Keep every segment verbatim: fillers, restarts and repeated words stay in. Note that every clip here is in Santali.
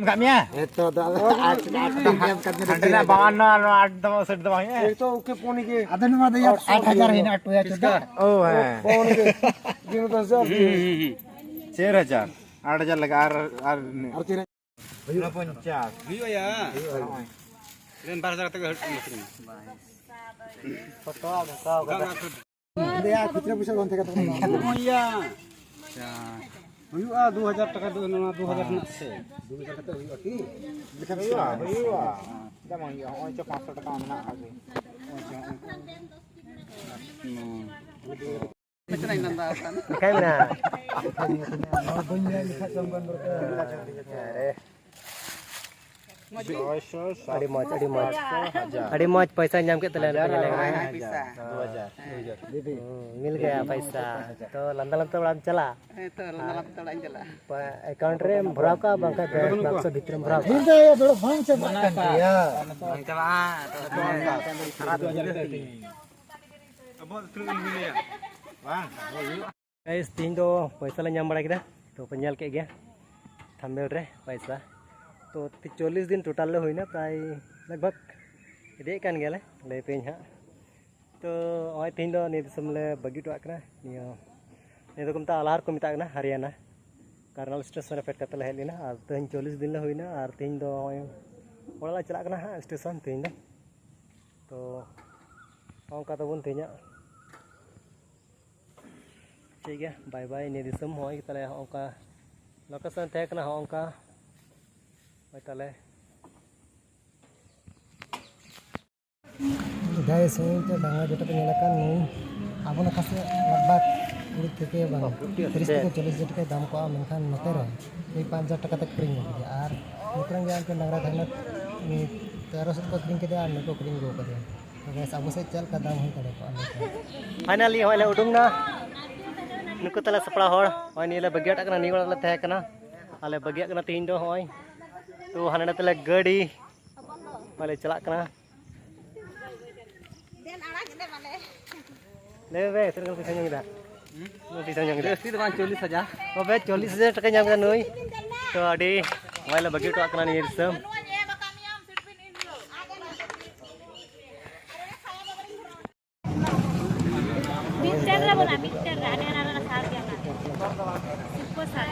ᱮᱢ ᱠᱟᱜ ᱢᱮᱭᱟ? ᱦᱮᱸ, ᱛᱚ, ᱟᱫᱚ ᱟᱴ, ᱟᱴ, ᱟᱴ, ᱟᱴ, ᱦᱟᱸᱰᱮ ᱱᱟᱜ ᱵᱟᱣᱟᱱᱱᱚ ᱟᱨ ᱱᱚᱣᱟ ᱟᱴ ᱫᱚ ᱥᱮᱴ ᱫᱚ ᱵᱟᱝ ᱦᱩᱭᱩᱜᱼᱟ? ᱮᱠ ᱛᱚ ᱩᱱᱠᱮ ᱯᱷᱳᱱ ᱜᱮ᱾ ᱟᱫᱚ ᱱᱚᱣᱟ ᱫᱚ ᱭᱟ ᱟᱴ ᱦᱟᱡᱟᱨ ᱦᱮᱱᱟᱜᱼᱟ, ᱴᱩᱭᱟ ᱪᱚᱫᱟ᱾ ᱳ, ᱦᱮᱸ᱾ ᱯᱷᱳᱱ ᱜᱮ᱾ ᱛᱤᱱ ᱦᱟᱡᱟᱨ ᱜᱮ᱾ ᱦᱩᱸ, ᱦᱩᱸ, ᱦᱩᱸ᱾ ᱪᱟᱨ ᱦᱟᱡᱟᱨ, ᱟᱴ ᱦᱟᱡᱟᱨ ᱞᱟᱜᱟᱜᱼᱟ ᱟᱨ, ᱟᱨ ᱟᱨ ᱛᱤᱱᱟᱹᱜ? ᱦᱩᱭᱩᱜᱼᱟ ᱭᱟ᱾ ᱦᱩᱭᱩᱜᱼᱟ᱾ ᱵᱟᱨ ᱦᱟᱡᱟᱨ ᱠᱟᱛᱮ ᱜᱮ ᱦᱩᱭᱩᱜ ᱠᱟᱱᱟ᱾ ᱯᱷᱳᱴᱳ ᱫᱷᱟᱠᱟᱣ ᱠᱟᱫᱟ᱾ ᱫᱮᱭᱟ, ᱠᱷᱩᱪᱨᱟᱹ ᱯᱚᱭᱥᱟ ᱵᱟᱝ ᱛᱟᱦᱮᱸ ᱠᱟᱱ ᱛᱟᱵᱚᱱᱟ᱾ ᱦᱩᱭᱩᱜᱼᱟ, ᱫᱩ ᱦᱟᱡᱟᱨ ᱴᱟᱠᱟ ᱫᱚ, ᱱᱚᱣᱟ ᱫᱩ ᱦᱟᱡᱟᱨ ᱨᱮᱱᱟᱜ ᱥᱮ᱾ ᱫᱩ ᱦᱟᱡᱟᱨ ᱠᱟᱛᱮ ᱦᱩᱭᱩᱜᱼᱟ ᱠᱤ? ᱦᱩᱭᱩᱜᱼᱟ, ᱦᱩᱭᱩᱜᱼᱟ᱾ ᱪᱮᱫᱟᱜ ᱵᱟᱝ ᱦᱩᱭᱩᱜᱼᱟ? ᱦᱚᱸᱜᱼᱚᱭ ᱪᱚ ᱯᱟᱸᱪᱥᱚ ᱴᱟᱠᱟ ᱢᱮᱱᱟᱜ ᱟᱠᱟᱫ ᱜᱮ᱾ ᱦᱩᱸ᱾ ᱵᱟᱠᱷᱟᱡ ᱢᱮᱱᱟᱜᱼᱟ᱾ ᱟᱨᱮ᱾ ᱟᱹᱰᱤ ᱢᱚᱡᱽ, ᱟᱹᱰᱤ ᱢᱚᱡᱽ᱾ ᱟᱹᱰᱤ ᱢᱚᱡᱽ ᱯᱚᱭᱥᱟ ᱧᱟᱢ ᱠᱮᱫ ᱛᱟᱞᱮᱭᱟ, ᱱᱚᱛᱮ ᱧᱮᱞ ᱠᱟᱱᱟ᱾ ᱦᱩᱸ, ᱢᱤᱞ ᱜᱟᱭᱟ ᱯᱚᱭᱥᱟ᱾ ᱛᱚ ᱞᱟᱸᱫᱟ ᱞᱟᱸᱫᱟ ᱚᱲᱟᱜ ᱮᱢ ᱪᱟᱞᱟᱜᱼᱟ᱾ ᱦᱮᱸ, ᱛᱚ ᱞᱟᱸᱫᱟ ᱞᱟᱸᱫᱟ ᱚᱲᱟᱜ ᱤᱧ ᱪᱟᱞᱟᱜᱼᱟ᱾ ᱯᱟ-, ᱮᱠᱟᱣᱩᱱᱴ ᱨᱮᱢ ᱵᱷᱚᱨᱟᱣ ᱠᱟᱜᱼᱟ, ᱵᱟᱝᱠᱷᱟᱱ ᱵᱮᱝᱠ ᱵᱟᱠᱥᱚ ᱵᱷᱤᱛᱨᱤ ᱨᱮᱢ ᱵᱷᱚᱨᱟᱣ ᱠᱟᱜᱼᱟ᱾ ᱵᱟᱝ ᱪᱟᱵᱟᱜᱼᱟ, ᱛᱚ ᱵᱟᱝ ᱪᱟᱵᱟᱜᱼᱟ, ᱛᱚ ᱟᱵᱚ ᱛᱤᱱᱟᱹᱜ ᱵᱚᱱ ᱞᱟᱹᱭᱟ? ᱵᱟᱝ, ᱜᱟᱭᱤᱥ, ᱛᱮᱦᱮᱧ ᱫᱚ ᱯᱚᱭᱥᱟ ᱞᱮ ᱧᱟᱢ ᱵᱟᱲᱟ ᱠᱮᱫᱟ, ᱛᱚ ᱯᱮ ᱧᱮᱞ ᱠᱮᱫ ᱜᱮᱭᱟ ᱛᱷᱟᱢᱵᱮᱞ ᱨᱮ ᱯᱚᱭᱥᱟ᱾ ᱛᱚ ᱛᱤ-, ᱪᱚᱞᱞᱤᱥ ᱫᱤᱱ ᱴᱳᱴᱟᱞ ᱞᱮ ᱦᱩᱭᱱᱟ, ᱯᱨᱟᱭ ᱞᱟᱜᱽ ᱵᱷᱟᱜᱽ ᱤᱫᱤᱭᱮᱫ ᱠᱟᱱ ᱜᱮᱭᱟᱞᱮ, ᱞᱟᱹᱭ ᱟᱯᱮᱭᱟᱹᱧ ᱦᱟᱸᱜ᱾ ᱛᱚ ᱱᱚᱜᱼᱚᱭ ᱛᱮᱦᱮᱧ ᱫᱚ ᱱᱤᱭᱟᱹ ᱫᱤᱥᱚᱢ ᱞᱮ ᱵᱟᱹᱜᱤ ᱦᱚᱴᱚᱣᱟᱜ ᱠᱟᱱᱟ, ᱱᱤᱭᱟᱹ, ᱱᱤᱭᱟᱹ ᱫᱚᱠᱚ ᱢᱮᱛᱟᱜᱼᱟ, ᱟᱞᱦᱟᱨ ᱠᱚ ᱢᱮᱛᱟᱜ ᱠᱟᱱᱟ, ᱦᱟᱨᱤᱭᱟᱱᱟ ᱠᱟᱨᱱᱟᱞ ᱥᱴᱮᱥᱚᱱ ᱨᱮ ᱯᱷᱮᱰ ᱠᱟᱛᱮ ᱞᱮ ᱦᱮᱡ ᱞᱮᱱᱟ᱾ ᱟᱨ ᱛᱮᱦᱮᱧ ᱪᱚᱞᱞᱤᱥ ᱫᱤᱱ ᱞᱮ ᱦᱩᱭᱱᱟ, ᱟᱨ ᱛᱮᱦᱮᱧ ᱫᱚ ᱱᱚᱜᱼᱚᱭ ᱚᱲᱟᱜ ᱞᱮ ᱪᱟᱞᱟᱜ ᱠᱟᱱᱟ ᱦᱟᱸᱜ ᱥᱴᱮᱥᱚᱱ ᱛᱮᱦᱮᱧ ᱫᱚ᱾ ᱛᱚ ᱱᱚᱝᱠᱟ ᱛᱟᱵᱚᱱ ᱛᱮᱦᱮᱧᱟᱜ᱾ ᱴᱷᱤᱠ ᱜᱮᱭᱟ, ᱵᱟᱭ ᱵᱟᱭ᱾ ᱱᱤᱭᱟᱹ ᱫᱤᱥᱚᱢ ᱦᱚᱸᱜᱼᱚᱭ ᱛᱟᱞᱮ ᱦᱚᱸᱜᱼᱚᱝᱠᱟ ᱞᱳᱠᱮᱥᱚᱱ ᱛᱟᱦᱮᱸ ᱠᱟᱱᱟ, ᱦᱚᱸᱜᱼᱚᱝᱠᱟ ᱦᱳᱭ ᱛᱟᱞᱮ᱾ ᱜᱟᱭᱤᱥ, ᱱᱩᱭ ᱢᱤᱫᱴᱮᱱ ᱰᱟᱝᱨᱟ ᱡᱮᱴᱟ ᱯᱮ ᱧᱮᱞᱮ ᱠᱟᱱ, ᱱᱩᱭ ᱟᱵᱚ ᱱᱟᱠᱷᱟ ᱥᱮᱫ ᱞᱟᱜᱽ ᱵᱷᱟᱜᱽ ᱠᱩᱲᱤ ᱛᱷᱮᱠᱮ ᱵᱟᱝ, ᱛᱤᱨᱤᱥ ᱛᱷᱮᱠᱮ ᱪᱚᱞᱞᱤᱥ ᱦᱟᱡᱟᱨ ᱴᱟᱠᱟᱭ ᱫᱟᱢ ᱠᱚᱜᱼᱟ, ᱢᱮᱱᱠᱷᱟᱱ ᱱᱚᱛᱮ ᱨᱮ ᱱᱩᱭ ᱯᱟᱸᱪ ᱦᱟᱡᱟᱨ ᱴᱟᱠᱟ ᱛᱮ ᱠᱤᱨᱤᱧ ᱟᱹᱜᱩ ᱠᱮᱫᱮᱭᱟ᱾ ᱟᱨ ᱱᱩᱠᱩ ᱨᱮᱱ ᱜᱮ ᱟᱨ ᱢᱤᱫᱴᱮᱱ ᱰᱟᱝᱨᱟ ᱛᱟᱦᱮᱸ ᱞᱮᱱᱟ, ᱩᱱᱤ ᱛᱮᱨᱚᱥᱚ ᱛᱮᱠᱚ ᱠᱤᱨᱤᱧ ᱠᱮᱫᱮᱭᱟ ᱟᱨ ᱱᱩᱠᱩ ᱠᱤᱨᱤᱧ ᱟᱹᱜᱩ ᱠᱟᱫᱮᱭᱟ᱾ ᱛᱚ ᱜᱟᱭᱤᱥ, ᱟᱵᱚ ᱥᱮᱫ ᱪᱮᱫ ᱞᱮᱠᱟ ᱫᱟᱢ ᱦᱩᱭ ᱫᱟᱲᱮ ᱠᱚᱜᱼᱟ ᱞᱟᱹᱭ ᱯᱮ᱾ ᱯᱷᱟᱭᱱᱟᱞᱤ ᱦᱚᱸᱜᱼᱚᱭ ᱞᱮ ᱩᱰᱩᱝ ᱱᱟ᱾ ᱱᱩᱠᱩ ᱛᱟᱞᱮ ᱥᱟᱯᱲᱟᱣ ᱦᱚᱲ, ᱱᱚᱜᱼᱚᱭ ᱱᱤᱭᱟᱹ ᱞᱮ ᱵᱟᱹᱜᱤᱭᱟᱜ ᱠᱟᱱᱟ, ᱱᱤᱭᱟᱹ ᱚᱲᱟᱜ ᱞᱮ ᱛᱟᱦᱮᱸ ᱠᱟᱱᱟ᱾ ᱟᱞᱮ ᱵᱟᱹᱜᱤᱭᱟᱜ ᱠᱟᱱᱟ ᱛᱮᱦᱮᱧ ᱫᱚ ᱦᱚᱸᱜᱼᱚᱭ᱾ ᱛᱚ ᱦᱟᱸᱰᱮ ᱱᱟᱛᱮ ᱞᱮ ᱜᱟᱹᱰᱤ, ᱦᱚᱸᱜᱼᱚᱭ ᱞᱮ ᱪᱟᱞᱟᱜ ᱠᱟᱱᱟ᱾ ᱫᱮᱱ ᱟᱲᱟᱜ ᱞᱮ ᱢᱟᱞᱮ᱾ ᱞᱟᱹᱭ ᱢᱮ, ᱛᱤᱱᱟᱹᱜ ᱜᱟᱱ ᱯᱚᱭᱥᱟ ᱧᱟᱢ ᱠᱮᱫᱟ? ᱦᱩᱸ? ᱛᱤᱱᱟᱹᱜ ᱯᱚᱭᱥᱟ ᱧᱟᱢ ᱠᱮᱫᱟ? ᱡᱟᱹᱥᱛᱤ ᱫᱚ ᱵᱟᱝ, ᱪᱚᱞᱞᱤᱥ ᱦᱟᱡᱟᱨ᱾ ᱛᱚᱵᱮ ᱪᱚᱞᱞᱤᱥ ᱦᱟᱡᱟᱨ ᱴᱟᱠᱟ ᱧᱟᱢ ᱠᱮᱫᱟ ᱱᱩᱭ᱾ ᱛᱚ ᱟᱹᱰᱤ ᱱᱚᱜᱼᱚᱭ ᱞᱮ ᱵᱟᱹᱜᱤ ᱦᱚᱴᱚ ᱠᱟᱜ ᱠᱟᱱᱟ ᱱᱤᱭᱟᱹ ᱫᱤᱥᱚᱢ᱾ ᱢᱤᱫᱴᱮᱱ ᱨᱮ ᱵᱚᱱᱟ, ᱢᱤᱫᱴᱮᱱ ᱨᱮ, ᱦᱟᱱᱮ ᱦᱟᱱᱟ ᱨᱮ ᱥᱟᱨ ᱜᱮ ᱚᱱᱟ᱾ ᱥᱩᱯᱟᱨ ᱥᱟᱨ᱾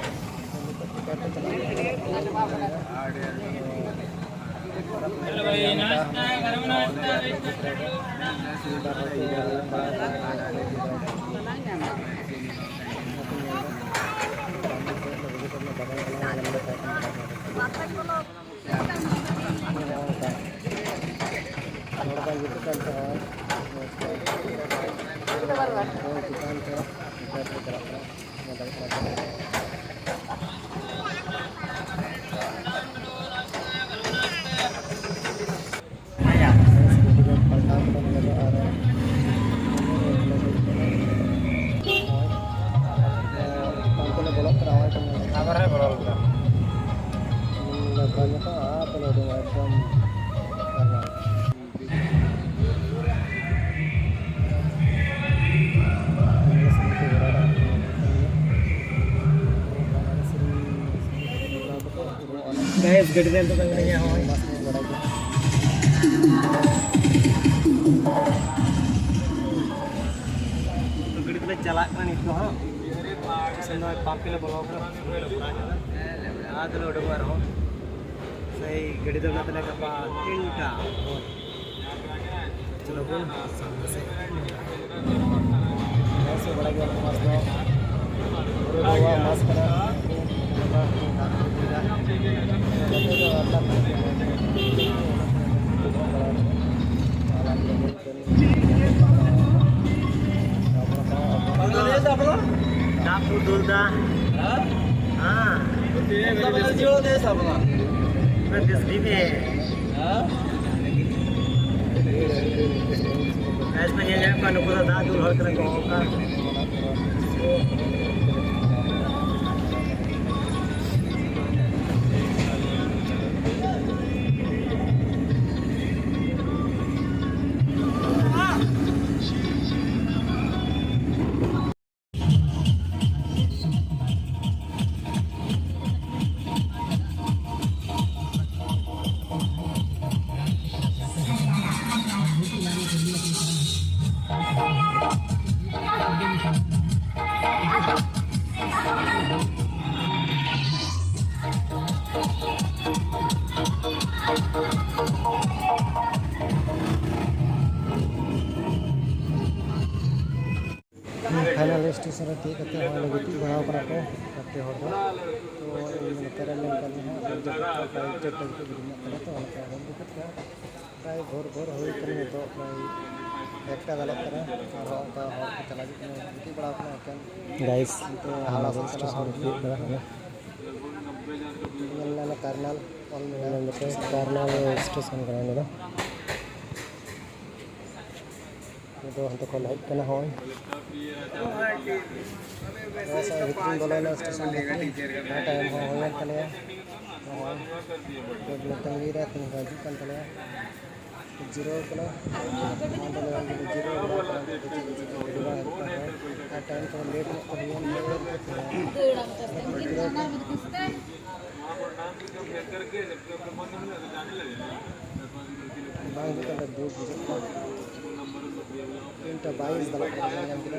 ᱜᱟᱭᱮᱥ, ᱜᱟᱹᱰᱤ ᱨᱮ ᱱᱤᱛᱚᱜ ᱫᱚ ᱢᱤᱱᱟᱹᱧᱟ, ᱦᱚᱸᱜᱼᱚᱭ᱾ ᱛᱚ, ᱜᱟᱹᱰᱤ ᱛᱮᱞᱮ ᱪᱟᱞᱟᱜ ᱠᱟᱱᱟ ᱱᱤᱛ ᱫᱚ ᱦᱟᱸᱜ᱾ ᱥᱮᱱ ᱫᱚ ᱯᱟᱢᱯ ᱞᱮ ᱵᱚᱞᱚ ᱠᱟᱱᱟ, ᱥᱩᱨ ᱨᱮ ᱵᱷᱚᱨᱟᱣ ᱠᱟᱫᱟ᱾ ᱟᱫᱚ ᱞᱮ ᱩᱰᱩᱠᱚᱜᱼᱟ ᱟᱨᱦᱚᱸ᱾ ᱥᱮᱭ ᱜᱟᱹᱰᱤ ᱫᱚ ᱢᱮᱱᱟᱜ ᱛᱟᱞᱮᱭᱟ ᱜᱟᱯᱟ ᱛᱤᱱᱴᱟ᱾ ᱪᱚᱞᱚ ᱵᱚᱱ ᱥᱟᱢᱱᱟ ᱥᱮᱫ᱾ ᱵᱮᱥ ᱵᱟᱲᱟ ᱜᱮᱭᱟ ᱢᱟᱥ ᱫᱚ᱾ ᱦᱩᱲᱩ ᱨᱚᱦᱚᱭ ᱢᱟᱥ ᱠᱟᱱᱟ᱾ ᱫᱟᱜ ᱠᱚ ᱫᱩᱞ ᱫᱟ᱾ ᱦᱮᱸ᱾ ᱯᱩᱨᱟᱹ ᱫᱮᱥ ᱰᱤᱯ ᱦᱮ᱾ ᱜᱟᱭᱮᱥ ᱯᱮ ᱧᱮᱞ ᱧᱟᱢᱮᱫ ᱠᱚᱣᱟ, ᱱᱩᱠᱩ ᱫᱚ ᱫᱟᱜ ᱫᱩᱞ ᱦᱚᱲ ᱠᱟᱱᱟ ᱠᱚ, ᱚᱱᱠᱟ᱾ ᱥᱮ ᱨᱮ ᱛᱤᱭᱳᱜ ᱠᱟᱛᱮ ᱦᱚᱸ ᱚᱸᱰᱮ ᱜᱤᱛᱤᱡ ᱵᱟᱲᱟᱣ ᱠᱟᱱᱟ ᱠᱚ ᱜᱟᱛᱮ ᱦᱚᱲ ᱫᱚ᱾ ᱛᱚ ᱤᱧ ᱫᱚ ᱱᱚᱛᱮ ᱨᱮ ᱢᱮᱱᱟᱜ ᱠᱟᱫ ᱞᱤᱧᱟ ᱦᱟᱸᱜ, ᱡᱚᱛᱚ ᱠᱚ ᱯᱨᱟᱭ ᱪᱟᱹᱨ ᱴᱟ ᱵᱤᱠᱮᱴ ᱢᱮᱱᱟᱜ ᱛᱟᱞᱮᱭᱟ᱾ ᱛᱚ ᱚᱱᱠᱟ ᱦᱚᱸ ᱵᱤᱠᱮᱴ ᱠᱚ ᱯᱨᱟᱭ ᱵᱷᱳᱨ ᱵᱷᱳᱨ ᱦᱩᱭ ᱠᱟᱱᱟ, ᱱᱤᱛᱚᱜ ᱯᱨᱟᱭ ᱮᱠᱴᱟ ᱜᱟᱱᱚᱜ ᱠᱟᱱᱟ᱾ ᱟᱨᱦᱚᱸ ᱚᱱᱠᱟ ᱦᱚᱲ ᱠᱚ ᱪᱟᱞᱟᱜ ᱦᱤᱡᱩᱜ ᱠᱟᱱᱟ, ᱜᱤᱛᱤᱡ ᱵᱟᱲᱟᱣ ᱠᱟᱱᱟ ᱮᱠᱮᱱ᱾ ᱜᱟᱭᱤᱥ, ᱚᱱᱛᱮ ᱦᱟᱣᱲᱟ ᱥᱮᱫ ᱪᱟᱞᱟᱜ ᱦᱚᱲ ᱠᱚ ᱛᱤᱭᱳᱜ ᱠᱟᱫᱟ ᱦᱟᱸᱜ᱾ ᱧᱮᱞ ᱢᱮ ᱚᱱᱟ ᱠᱟᱨᱱᱟᱞ ᱚᱞ ᱢᱮᱱᱟᱜᱼᱟ᱾ ᱧᱮᱞ ᱢᱮ ᱠᱟᱨᱱᱟᱞ ᱥᱴᱮᱥᱚᱱ ᱠᱟᱱᱟ ᱱᱚᱰᱮ ᱫᱚ᱾ ᱱᱤᱛᱚᱜ ᱦᱟᱱᱛᱮ ᱠᱷᱚᱱ ᱦᱮᱡ ᱠᱟᱱᱟ ᱦᱚᱸ᱾ ᱱᱚᱣᱟ ᱥᱟᱶ ᱵᱷᱤᱛᱨᱤᱧ ᱵᱚᱞᱚᱭᱮᱱᱟ ᱥᱴᱮᱥᱚᱱ ᱵᱷᱤᱛᱨᱤ᱾ ᱚᱱᱟ ᱴᱟᱭᱤᱢ ᱦᱚᱸ ᱦᱩᱭᱮᱱ ᱛᱟᱞᱮᱭᱟ᱾ ᱱᱚᱜᱼᱚᱭ ᱛᱟᱺᱜᱤ ᱨᱮ ᱛᱤᱱ ᱦᱤᱡᱩᱜ ᱠᱟᱱ ᱛᱟᱞᱮᱭᱟ᱾ ᱡᱤᱨᱟᱹᱣ ᱠᱟᱱᱟ᱾ ᱚᱸᱰᱮ ᱞᱮ ᱡᱤᱨᱟᱹᱣ ᱵᱟᱲᱟ ᱠᱟᱱᱟ᱾ ᱟᱨ ᱴᱟᱭᱤᱢ ᱠᱚ ᱞᱮᱴ ᱧᱚᱜ ᱛᱮ ᱦᱩᱭᱮᱱ ᱛᱮ ᱵᱟᱝ ᱦᱤᱡᱩᱜ ᱠᱟᱱᱟ, ᱫᱩᱠ ᱵᱩᱡᱷᱟᱹᱜ ᱠᱟᱱᱟ᱾ ᱛᱤᱱᱴᱟ ᱵᱟᱭᱤᱥ ᱪᱟᱞᱟᱜ ᱠᱟᱱᱟ, ᱧᱮᱞ ᱧᱟᱢ ᱠᱮᱫᱟ᱾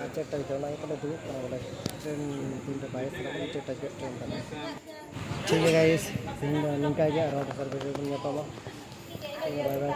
ᱟᱨ ᱪᱟᱨᱴᱟ ᱵᱷᱤᱛᱤᱨ ᱚᱱᱟ ᱤᱭᱟᱹ ᱛᱮᱞᱮ ᱫᱩᱲᱩᱵ ᱠᱟᱱᱟ ᱵᱚᱞᱮ᱾ ᱴᱨᱮᱱ ᱛᱤᱱᱴᱟ ᱵᱟᱭᱤᱥ ᱪᱟᱞᱟᱜ ᱠᱟᱱᱟ, ᱪᱟᱨᱴᱟ ᱦᱤᱡᱩᱜ ᱴᱨᱮᱱ ᱛᱟᱞᱮ᱾ ᱴᱷᱤᱠ ᱜᱮᱭᱟ ᱜᱟᱭᱤᱥ, ᱛᱮᱦᱮᱧ ᱫᱚ ᱱᱤᱝᱠᱟ ᱜᱮ, ᱟᱨᱦᱚᱸ ᱫᱚᱥᱟᱨ ᱵᱷᱤᱰᱤᱭᱳ ᱵᱚᱱ ᱧᱟᱯᱟᱢᱟ᱾ ᱴᱷᱤᱠ ᱜᱮᱭᱟ, ᱵᱟᱭ ᱵᱟᱭ᱾